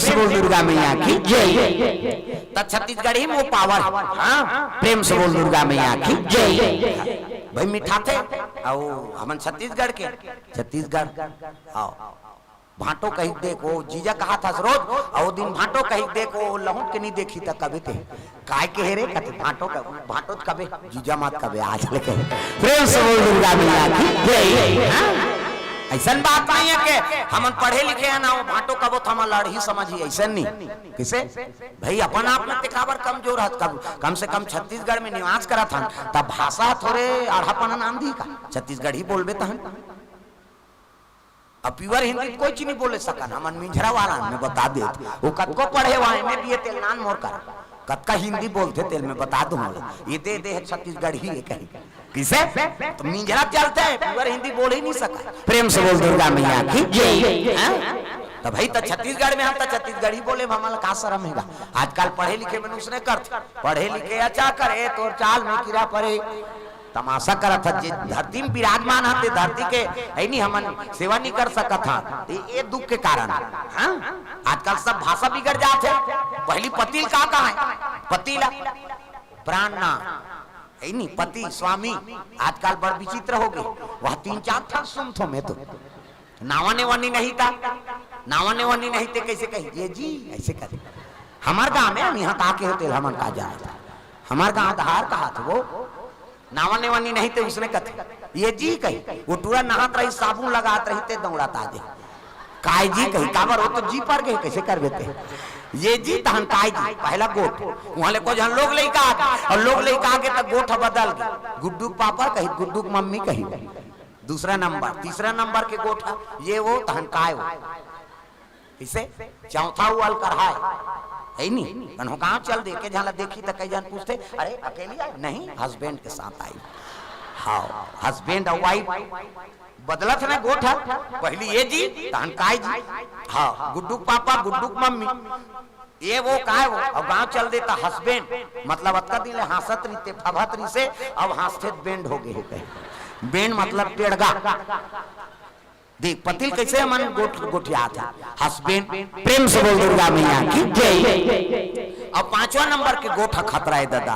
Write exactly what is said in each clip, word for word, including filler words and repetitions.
से बोल दुर्गा मैया की जय। त छत्तीसगढ़ी में वो पावर है। हाँ, प्रेम से बोल दुर्गा मैया की जय। भाई मिठाथे, अउ हमन छत्तीसगढ़ के, छत्तीसगढ़, आओ। भांटो कहिके देख, वो जीजा कहाथस रोज, अउ वो दिन भांटो कहिके देख, वो लहुट के नहीं देखी त कबे ते, "काय के हे रे?" कथे, "भांटो का, भांटो त कबे, जीजा मत कबे, आज लेके।" प्रेम से बोल दुर्गा मैया की जय। हाँ? अइसन बात नहीं है कि हमन पढ़े लिखे हैं ना, वो भांटो कबो त हमन लड़ही समझही, अइसन नहीं। किसे? भाई अपन आप में ते काबर कमजोर हस? कम, कम से कम छत्तीसगढ़ में निवास करत हन, तब भाषा थोरे आढ़ापन आन दिही का? छत्तीसगढ़ी बोलबे तहन। अब प्योर हिंदी कोई चीज नहीं बोले सकन, हमन मिंझरा वाला में बता देत। वो कतको पढ़े हुआ है, एमए बीए तेल नान मोर कर। कतका हिंदी बोलथे तेल में बता दूं मोला। ये दे दे है छत्तीसगढ़ी ये कहीं। किसे? तो मिंझरा चलथे, प्योर हिंदी बोल ही नहीं सका। प्रेम से बोल दुर्गा मैया की जय। हाँ? तो भाई तो छत्तीसगढ़ में हम तो छत्तीसगढ़ी बोले, हमला का शरम हेगा? आजकल पढ़े लिखे मनुष्य ने करथे, पढ़े लिखे अच्छा करे, तोर चाल में कीड़ा पड़े। तमाशा करत हस, जे धरती में विराजमान हस, ते धरती के, है नहीं, हमन सेवा नहीं कर सकत हन। ये, ये दुख के कारण है। हाँ? आजकल सब भाषा बिगड़ जात है। पहली पति ल का कहे? पति ला प्राण ना, है नहीं, पति, स्वामी। आजकल बड़ विचित्र हो गए। वह तीन चार ठन सुनथों मैं तो। नावा नेवा नी नहीं ता, नावा नेवा नी नहीं ते कैसे कही, "ये जी", ऐसे करे। हमार गाँव में हम यहाँ का के होते, हमन का जानत। हमार गाँव धार कहाथे वो, नावा नेवा नी नहीं ते उसने कथे, "ये जी" कही। वो टूरा नहात रही, साबुन लगात रही, ते दौड़त आ जे। "काय जी" कही, "काबर हो तो जी पर गए, कैसे कर देते?" "ये जी" तहन "काय जी", पहला गोठ। वहाँ ले को जन लोग लइका आ गए, और लोग लइका आगे तो गोठ बदल गए। "गुड्डू के पापा" कही, "गुड्डू के मम्मी" कही। दूसरा नंबर, तीसरा नंबर के गोठ, "ये वो" तहन "काय वो?" इसे चौथा वो अलकरहा है, है नी? कन्हो गाँव चल दे, के झन ला देखी त कई जन पूछथे, "अरे अकेली आई?" "नहीं, हस्बैंड के साथ आई।" हाँ, हस्बैंड और वाइफ बदलत ने गोठ ह, पहली "ये जी", तहन "काय जी?" हाँ, "गुड्डू के पापा", "गुड्डू के मम्मी", "ये वो", "काय वो?" अब गाँव चल दे त हस्बैंड, मतलब अतका दिन ले हाँसत रहिते, फभत रहिसे, अब हाँसथे त बैंड हो गए हे कहीं। बैंड मतलब टेड़गा। देख, पति ल कैसे हमन गोठ-, गोठियात हे। हस्बैंड, प्रेम से बोल दुर्गा मैया की जय। अब पांचवा नंबर के गोठ ह खतरा हे दादा।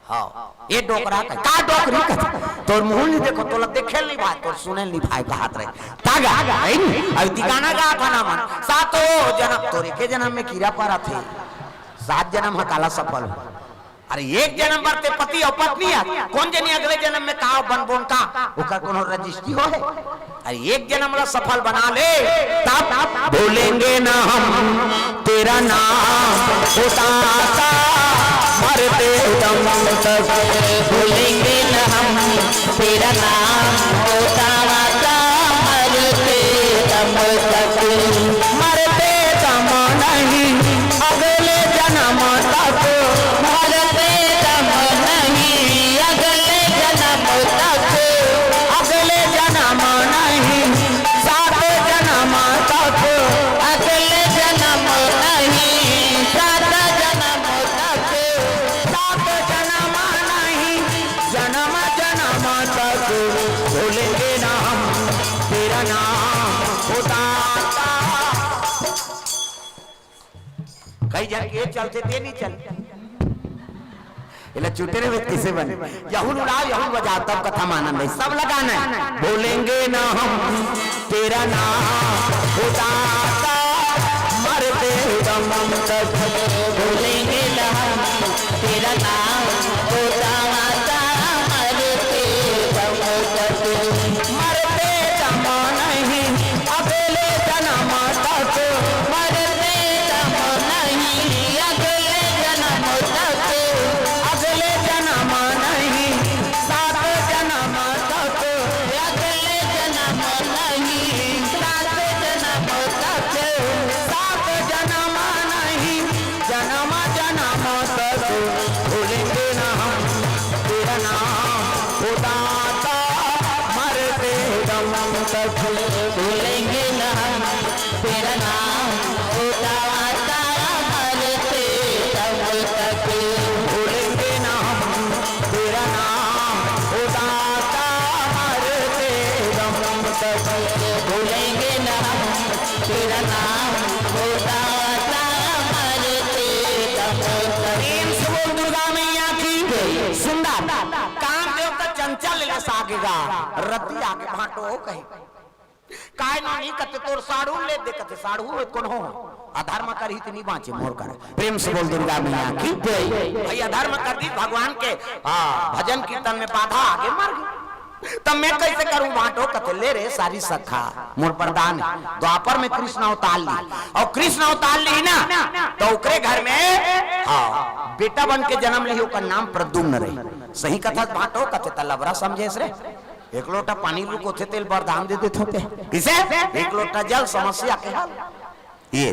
हाँ, ये डोकरा का, का डोकरी का? तोर मुंह नहीं देखो, तोला देखे नहीं भाई, तोर सुने नहीं भाई, कहात रहे। तागा, नहीं? अब तिकाना गा था ना मन। सातों जन्म, तोर एके जन्म में कीड़ा पड़ा थे। सात जन्म ह काला सफल हो। अरे एक जन्म बर ते पति और पत्नी है, कौन जनी अगले जन्म में का बनबोन का, ओकर कोनो रजिस्ट्री हो है? अरे एक जन्म ला सफल बना ले, तब भूलेंगे ना हम तेरा नाम, ओ दाता, मरते दम तक भूलेंगे ना हम तेरा नाम, ओ दाता, मरते दम तक, मरते दम नहीं, अगले जन्म तक, मरते दम नहीं, अगले जन्म तक, अगले जन्म नहीं, सात जन्म तक, अगले जन्म नहीं, सात जन्म तक, सात जन्म नहीं, जन्म जन्म तक भूलेंगे ना हम तेरा नाम, ओ दाता। कई जन के चलते ते नहीं चल। इला चुटे रहे तो किसे बने? यहुन उड़ाओ, यहुन बजाओ, तब कथा में आनंद है। सब लगाना है। भूलेंगे ना हम तेरा नाम, ओ दाता, मरते दम तक। भूलेंगे ना हम तेरा नाम, ओ दाता, मरते दम तक। मरते दम नहीं, अगले जन्म तक, मरते दम नहीं, अगले जन्म तक, अगले जन्म नहीं, सात जन्म तक, अगले जन्म नहीं, सात जन्म तक, सात जन्म नहीं, जन्म जन्म तक भूलेंगे ना हम तेरा नाम, ओ दाता, मरते दम तक भूलेंगे ना हम तेरा नाम, ओ दाता, मरते दम तक भूलेंगे ना हम तेरा नाम, ओ दाता, मरते दम तक भूलेंगे ना हम तेरा नाम, ओ दाता। दुर्गा मैया की सुंदर। काम देव त चंचल ले सागे गा, रति आगे भांटो हो कही। काय नो नी कथे तोर साड़ू ले दे कथे साड़ू होत कोन हो। अधर्म करही त नी बांचे मोर कर। प्रेम से बोल दुर्गा मैया की जय। भाई अधर्म कर दी भगवान के, हाँ, भजन कीर्तन में बाधा आगे मर गई। तब मैं कैसे करूं भांटो कथे ले रे सारी सखा मोर वरदान है। द्वापर में कृष्ण अवतार ली और कृष्ण अवतार ली ना तो ओकरे घर में, हाँ, बेटा बन के जन्म ली ओकर नाम प्रद्युम्न रही। सही कथा भांटो कथे त लबरा समझेस रे। एक लोटा पानी रुको थे तेल वरदान दे देते होते। किसे? एक लोटा जल समस्या के हल। ये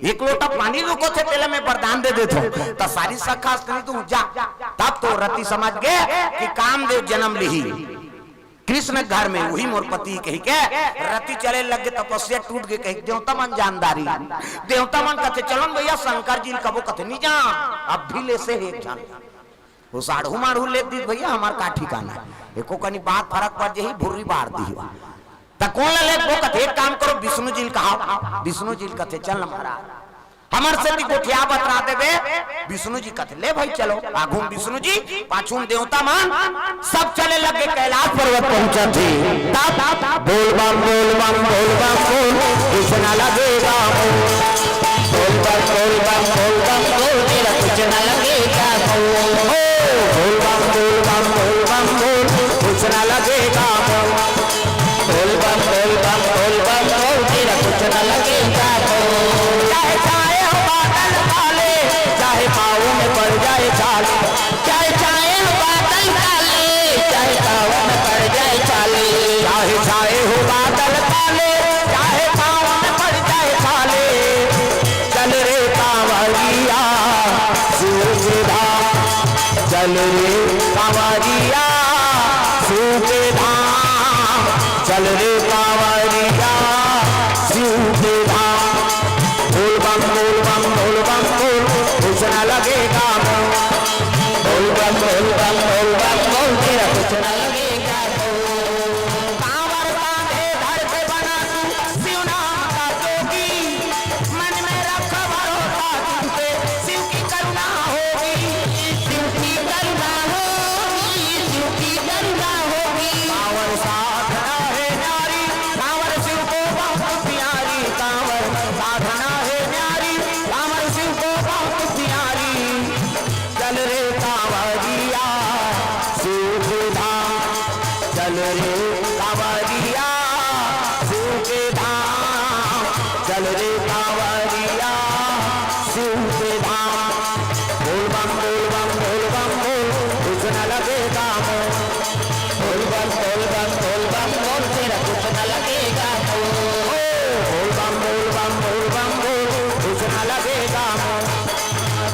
एक लोटा पानी रुको थे तेला मैं वरदान दे देथो त सारी सखा स्त्री तू जा। तब तो रति समझ गे कि कामदेव जन्म लिही कृष्ण घर में, उही मोर पति कही के रति चले लग गे, तपस्या टूट गे कही देवता मन जानदारी। देवता मन कथे चलन भैया शंकर जी ल कबो कथे नी जा, अब भी ले से एक झन। वो साढ़ू माढ़ू ले दी भैया हमार का ठिकाना है। एको कनी बात फरक पड़ जही भुर्री बार दी हुआ। त कोन ला लेबो कथे एक काम करो विष्णु जी ल कहा, विष्णु जी ल कथे चल न महाराज हमर से भी गोठिया बतरा देबे। विष्णु जी कथे ले भाई चलो। आघू म विष्णु जी पाछू म देवता मन सब चले लगे कैलाश पर्वत पहुंचत हे। तब बोल बम बोल बम बोल बम बोल कुछ न लगेगा मोर। बोल बम बोल बम बोल बम बोल तेरा कुछ न लगेगा मोर। ओ बोल बम बोल बम बोल बम बोल कुछ न लगेगा मोर। बोल बम बोल बम बोल बम बोल तेरा कुछ न लगेगा मोर। चाहे छाए हो बादल काले, चाहे पाँव में पड़ जाए छाले। चाहे छाए हो बादल काले, चाहे पाँव में पड़ जाए छाले। चाहे छाए हो बादल काले, चाहे पाँव में पड़ जाए छाले। चल रे कांवरिया शिव के धाम, चल रे कांवरिया शिव के धाम, चल रे कांवरिया शिव के धाम। बोल बम बोल बम बोल बम बोल, कुछ ना लगेगा मोर। बोल बम बोल बम बोल बम बोल, तेरा कुछ ना लगेगा मोर। कांवर कांधे धर के बना तू शिव नाम का जोगी, मन में रख भरोसा तुम पे, शिव की करुणा होगी। शिव की करुणा होगी, शिव की करुणा होगी। कांवर साधना है न्यारी, कांवर शिव को बहुत प्यारी, कांवर साधना है न्यारी, कांवर शिव को बहुत प्यारी। चल रे कांवरिया शिव के धाम, चल रे कांवरिया शिव के धाम, चल रे कांवरिया शिव के धाम। बोल बम बोल बम बोल बम बोल, कुछ न लगेगा मोर। बोल बम बोल बम बोल बम बोल, तेरा कुछ न लगेगा मोर। ओ बोल बम बोल बम बोल बम बोल, कुछ न लगेगा मोर।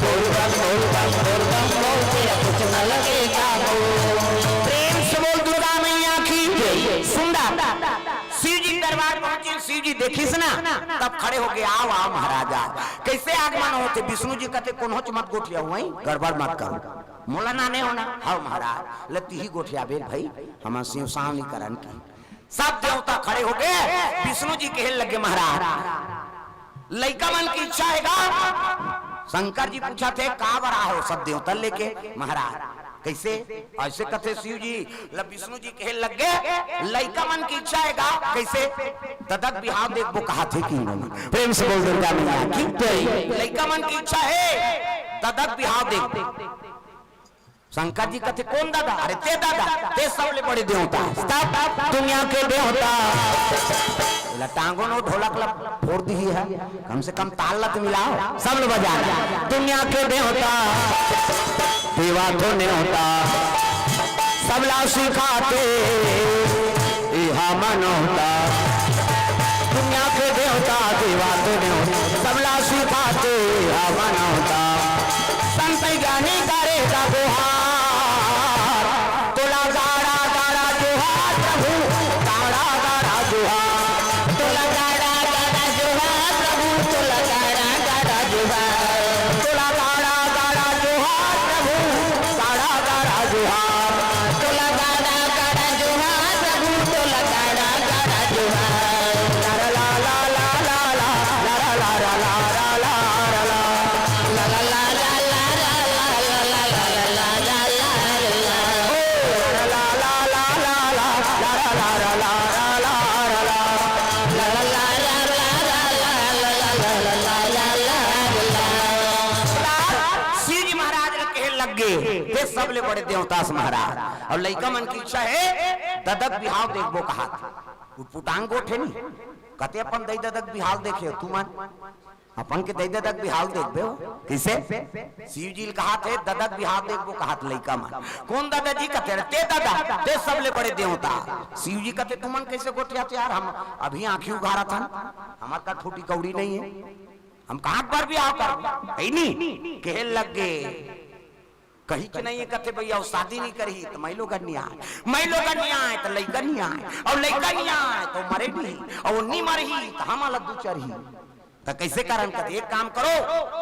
बोल बम बोल बम बोल बम बोल, तेरा कुछ न लगेगा मोर। प्रेम से बोल दुर्गा मैया की जय। सुंदर शिव जी के दरबार पहुंचे, शिव जी देखिस ना, तब खड़े हो गए, आओ आओ महाराज आओ। कैसे आगमन होथे? विष्णु जी कथे कोन्होच मत गोठिया हुई, गड़बड़ मत करो। मोला नाने होना, हव महाराज, ल तिही गोठिया बेल भाई, हमन शिव सावनी करन की। सब देवता खड़े हो गए, विष्णु जी कहे लगे महाराज, लइका मन की इच्छा हे गा? शंकर जी पूछत हे का बर आए हो सब देवता लेके महाराज? कैसे? ऐसे कथे शिव जी ल विष्णु जी कहे लग गए, लइका मन की इच्छा हे गा? कैसे? ददक बिहाव देखबो कहा थे कि प्रेम से बोल दुर्गा मैया की जय। लइका मन की इच्छा हे, ददक बिहाव देखबो। शंकर जी कथे कोन दादा? अरे ते दादा, ते सबले बड़े देवता, सब दुनिया के देवता। ला टांगो नो ढोलक ला फोड़ दिही है, कम से कम ताल ला तो मिलाओ, सब लोग बजा। दुनिया के देवता, देवा तो नेवता, सबला सिखाते इहा मनौता। दुनिया के देवता, देवा तो नेवता, सबला सिखाते इहा मनौता। संत ज्ञानी करे का गुहार, तोला गाड़ा गाड़ा जोहार प्रभु, गाड़ा गाड़ा जोहार। तोला गाड़ा गाड़ा जोहार प्रभु, तोला गाड़ा गाड़ा जोहार। तोला गाड़ा गाड़ा जोहार प्रभु, गाड़ा गाड़ा जोहार। तोला गाड़ा गाड़ा जोहार प्रभु, तोला गाड़ा गाड़ा जोहार। ला ला ला ला ला ला ला ला ला। सबले बड़े देवता अस महाराज। अउ लइका मन के इच्छा हे, ददा के बिहाव देखबो कहात। वो पुटांग गोठ हे नी, कथे अपन दई ददा के बिहाव देखे हो तुमन, अपन के दई ददा के बिहाव देखबे हो। कइसे? शिव जी ल कहात हे, ददा के बिहाव देखबो कहात लइका मन। कोन ददा जी? कथे, ते ददा, ते सबले बड़े देवता। शिव जी कथे, तुमन कइसे गोठियात यार, हम अभी आँखी उघारत हन, हमर करा फूटी कौड़ी नइ हे, हम कहाँ के बर बिहाव करबो? हे नी, कहे लग गे, कहिच नइ हे, कथे, भइया, अउ शादी नइ करही, त माईलोगन नइ आय, माईलोगन नइ आय, त लइका नइ आय, अउ लइका नइ आय, त मरे नइ, अउ नइ मरही, त हमन ला दू चरही। त कइसे करन? कथे, एक काम करो,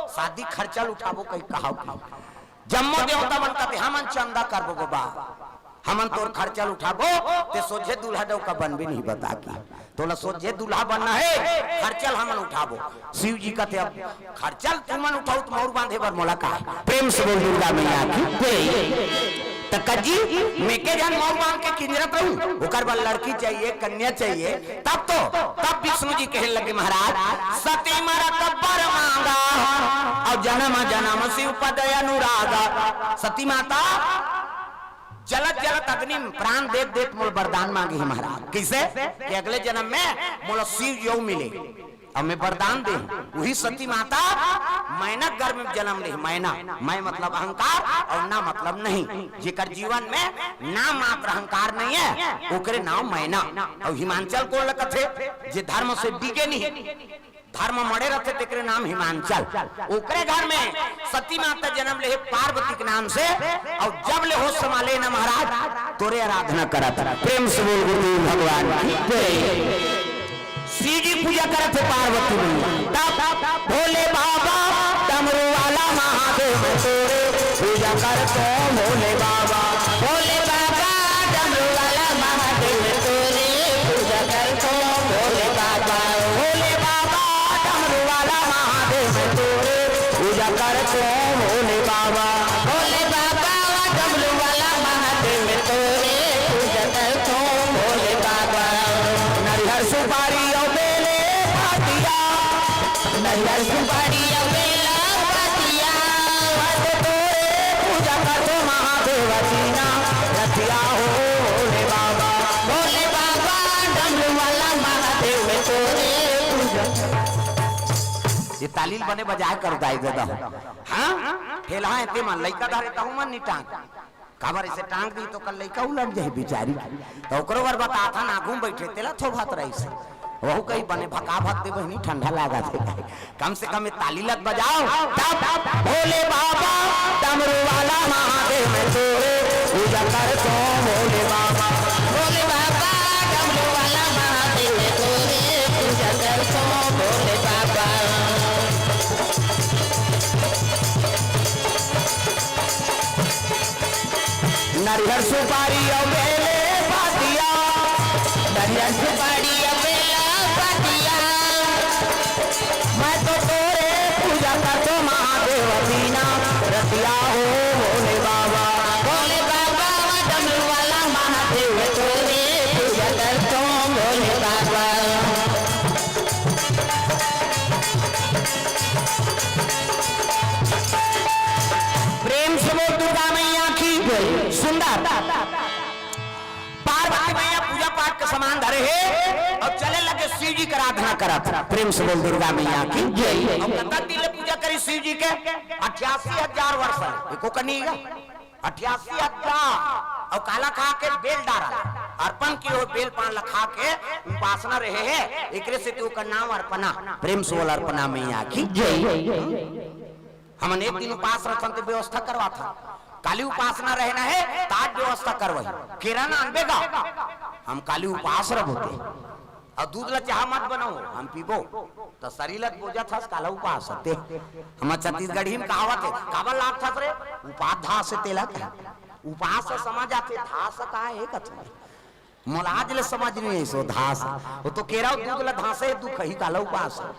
शादी खर्चा ल उठाबो, कहि कहाव कि जम्मो देवता मन कथे, हमन चंदा करबो बबा, हमन तोर खर्चा ल उठाबो, ते सोझे दूल्हा डउका बनबे नहीं बता के। तोला सोझे दूल्हा बनना हे, खर्चा ल हमन उठाबो। शिव जी कथे, अब खर्चा ल तुमन उठाओ, त मउर बांधे बर मोला का? प्रेम से बोल दुर्गा मैया की जय। त कज्जी, मैं के झन मउर बांध के किंजरत रहूं, ओकर बर लड़की चाहिए, कन्या चाहिए, तब तो, तब विष्णु जी कहे लगे, महाराज, सती मरत बर मांगा, अउ जन्म जन्म शिव पद अनुरागा। सती माता जलत जलत अग्नि में प्राण देत देत मोला वरदान मांगे हे महाराज। कइसे? कि अगले जन्म में मोला शिव जी मिले। अब मैं वरदान दे हूँ, वही सती माता मैना गर्भ में जन्म ले, मैना, मैं मतलब अहंकार अउ ना मतलब नहीं, जेकर जीवन में नाम मात्र अहंकार नहीं हे, ओकरे नाम मैना। अउ हिमांचल कोन ल कथे? जे धर्म से डिगे नहीं, धर्म मड़े रथे, तेकरे नाम हिमांचल। ओकरे घर में सती माता जन्म ले हे पार्वती के नाम से, अउ जब ले होश संभाले ना महाराज, तोरे आराधना करत। प्रेम से बोल गुरुदेव भगवान की जय। शिव जी पूजा करत हे पार्वती मैया। तब भोले बाबा डमरू वाला महादेव तोरे पूजा करत हों भोले बाबा। भोले बाबा डमरू वाला महादेव तोरे पूजा करत हों भोले बाबा। भोले बाबा डमरू वाला महादेव तोरे पूजा करत हों भोले बाबा। भोले बाबा डमरू वाला महादेव तोरे पूजा करत हों भोले बाबा। नरिहर सुपारी अउ बेले पतिया, नरिहर सुपारी अउ बेला पतिया, मैं तो तोरे पूजा करत हों महादेव दीना रतिया हो भोले बाबा। भोले बाबा डमरू वाला महादेव तोरे पूजा। ये ताली ल बने बजाय कर दाई ददा। हाँ, ठेलहा हे ते मन लइका धरे तहु मन नइ टांग। काबर अइसे टांग दी त ओकर लइका उलट जाही बिचारी। त ओकरो बर बतात हन, आगू में बइठे तेला थोभत रहिस। वहू कही बने भका भक दे बहिनी, ठंडा लागत हे। कम से कम ये ताली ल त बजाव। तब भोले बाबा डमरू वाला महादेव तोरे पूजा करत हों भोले बाबा। भोले बाबा डमरू वाला महादेव तोरे पूजा करत हों भोले बाबा। नरिहर सुपारी अउ बेले पतिया, नरिहर सुपारी अउ बेला पतिया, मैं तो तोरे पूजा करत हों महादेव दीना रतिया हो भोले बाबा। भोले बाबा डमरू वाला महादेव तोरे पूजा करत हों भोले बाबा। प्रेम से बोल दुर्गा मैया की जय। सुंदर। पार्वती मैया पूजा पाठ के सामान धरे हे अउ चले लगे शिव जी के आराधना करत। प्रेम से बोल दुर्गा मैया की जय। अउ कतक दिन ले पूजा करिस शिव जी के? अठासी हजार वर्ष ले। एको कनी गा। अठासी हजार। अउ काला खा के? बेल डारा ल। अर्पण किए होय बेल पान ल खा के उपासना रहे हे, एकरे सेती ओकर नाम अर्पणा। प्रेम से बोल अर्पणा मैया की जय। हमन एक दिन उपास रथन ते व्यवस्था करवाथन। काली उपासना रहना हे, त आज व्यवस्था करवाही। केरा ना आनबे गा, हम काली उपास रबो ते। अउ दूध ल चाह मत बनाओ, हम पीबो। त सरीर ल बोजत हस, काला उपास हे ते। हमर छत्तीसगढ़ी में कहावत हे, काबर लागथस रे? उपास धास हे तेला कहे। उपास ह समझ आथे, धास का हे कथे। मोला आज ले समझ नइ आइस ओ धास। ओ तो केरा अउ दूध ल धासे हे, दुख ही काला उपास हे।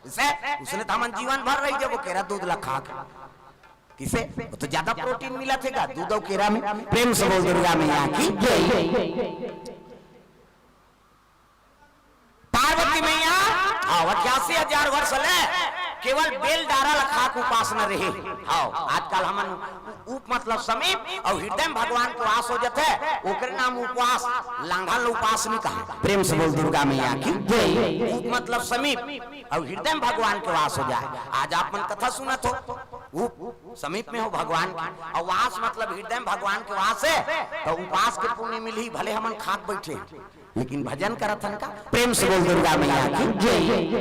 अइसे, उसने त हमन जीवन भर रहि जाबो केरा दूध ल खा के। कइसे? ओ तो जादा प्रोटीन मिलत हे गा दूध अउ केरा में। प्रेम से बोल दुर्गा मैया की जय। पार्वती मैया, हाँ, अठासी हजार वर्ष ले केवल बेल डारा ल खा के उपासना रहे। हाँ, आजकल हमन उ-, उप मतलब मतलब समीप अउ हृदय में भगवान के वास हो जाथे, ओकरे नाम उपवास। लांघा ल उपास नहीं कहा। प्रेम से बोल दुर्गा मैया की जय। उप मतलब समीप अउ हृदय में भगवान के वास हो जाए। आज आप मन कथा सुनत हो, उप समीप में हो भगवान के, अउ वास मतलब हृदय में भगवान के वास हे, तो उपास के पुण्य मिलही, भले हमन खात बैठे, लेकिन भजन करत हन का? प्रेम से बोल दुर्गा मैया की जय।